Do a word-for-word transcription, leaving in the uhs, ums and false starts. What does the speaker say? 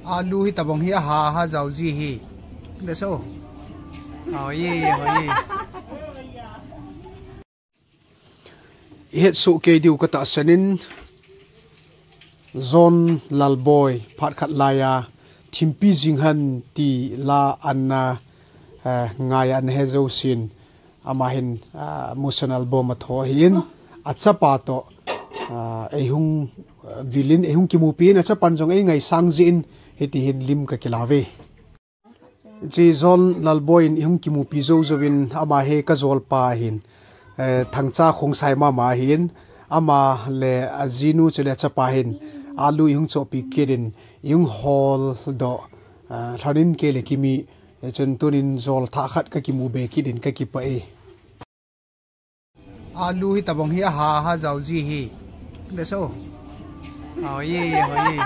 Alu hi tabang hi aha aha jao ji hi. Be so. Hoi, hoi. I het soh kei diu ka tahsan in, John Lalboi, phat khat lai a, Thimpi Jinghan ti la ana, eh, ngai ana he jousen, ama hin, ah, Musan Album a tho ahin, achapa toh, ah, eihung, ah, vil in, eihung kimupi in, achapan jong eingaisang jeh in, hiti hin lim ka kila uve. Chi John Lalboi in ihung kimupi jou jouvin ama hi ka jolpa ahin, eh, thangcha khongsai mama ahin, ama le ajinu chule achapa hin alu ihung chohpi kit in ihung holdoh, eh, lhonin kei le kimi, eh, chun tunin jol thah khat ka kimu be kit in ka kipah e. Alu hi tabang hi aha aha jao ji hi. Be so. Hoi, hoi.